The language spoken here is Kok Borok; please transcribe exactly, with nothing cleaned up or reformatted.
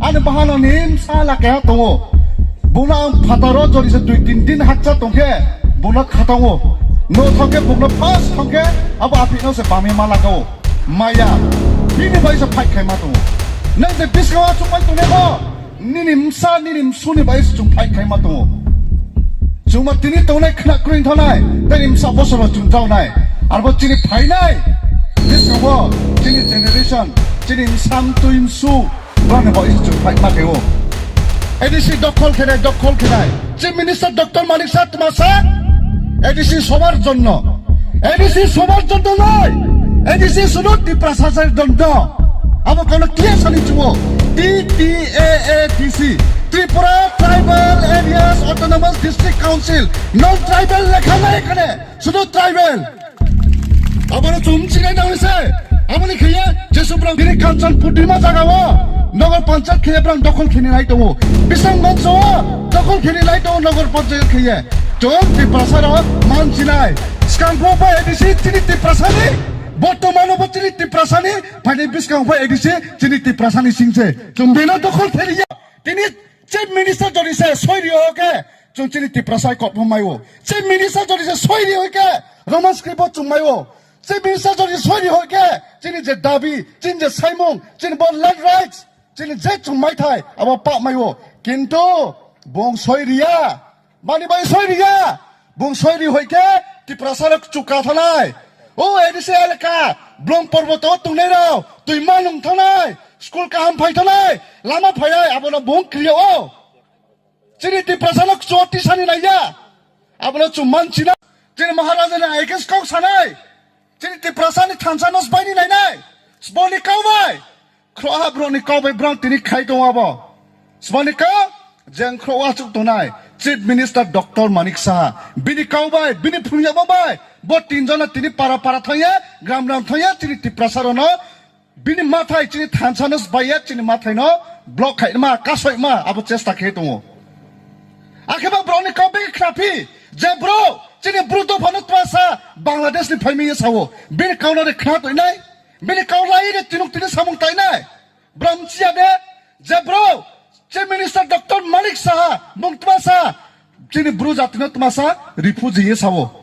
Ani bahano ni msa lake ha tongo. Bono ang phataro jori se dui tin din hakcha tongkhe bono khatango. No thangkhe bono pass thangkhe abo aphikno se bami ma lakao. Maya. Bini bai se fight khaima tongo. Nang je biskango achukmai tongnai bo. Nini msa nini msuni bai se chwng fight khaima tongo. Chwngma tini tongnai khna kwrwng thanai, tini msa bosoro chwng jaunai. Arbo chini phainai. Biskango chini generation, chini msa mtwi msu, bwrani bo isu chwng fight ma khaio. A D C dokhol khenai, dokhol khenai. Chief Minister Doctor Manik Saha tma sa? A D C sobar jonno. A D C sobar jonno noi. A D C sudu Tiprasa sar jonno. Abo kono clear sani chuo. T T A A D C. Tripura Tribal Areas Autonomous District Council. Non tribal lekha nai kane. Sudu tribal. Abono chum chinai nang se. Aboni khiye Jesu Brahma dini Kanchanpur dima jaga o. Nogor Panchayat khiye brang dokhol khini nai tongo. Bisang manso o dokhol khini nai tongo Nogor Panchayat khiye. Chum Tiprasa ro man chinai. Skang bo bai A D C chini Tiprasa ni. Bortomano bo chini Tiprasa ni. Phani biskang bai A D C chini Tiprasa ni singse. Chum beno dokhol khini ya. Tini Chief Minister jodi se soi ri ho ke, chwng chini Tiprasa kok bo mai o. Chief Minister jodi se soi ri ho ke, Roman script bo chwng mai o. Chief Minister jodi se soi ri ho ke, chini je dabi, chini je saimung, chini bo land rights, chini je chwng mai thai, abo pa mai o. Kintu bong soi ri ya, mani bai soi ri ya, bong soi ri hoi ke Tiprasa rok chuka thanai. O A D C elaka, Blom Porboto tongnai rok, twi manung thanai, school kaham phai thanai, lama phai ai, abono bong kriya o. Chini Tiprasa no kchoti sani naiya. Abono chum man china. Chini Maharaja ni I K S kok sanai. Chini Tiprasa ni thansa no sbaini nainai. Sboni kau bai. Khroha bro ni kau bai brang tini khai tongo abo. Sboni kau jeng khroha chuk tonai. Chief Minister Doctor Manik Saha. Bini kau bai, bini phungyama bai. Bo tin jona tini para para thangya, gram gram thangya, chini Tiprasa rono. Bini mathai chini thansa no sbaiya chini mathai no block khai ma kasoi ma abo chesta khe tongo. Akhe ba bro ni kau bege khrapi je bro chini bru to phano twasa Bangladesh ni phaimi ye sawo bini kau no de khna toi nai bini kau lai de tinuk tini samung tai nai bro mchiya de je bro Chief Minister Doctor Manik Saha bung twasa chini bru jati no twasa refugee ye sawo.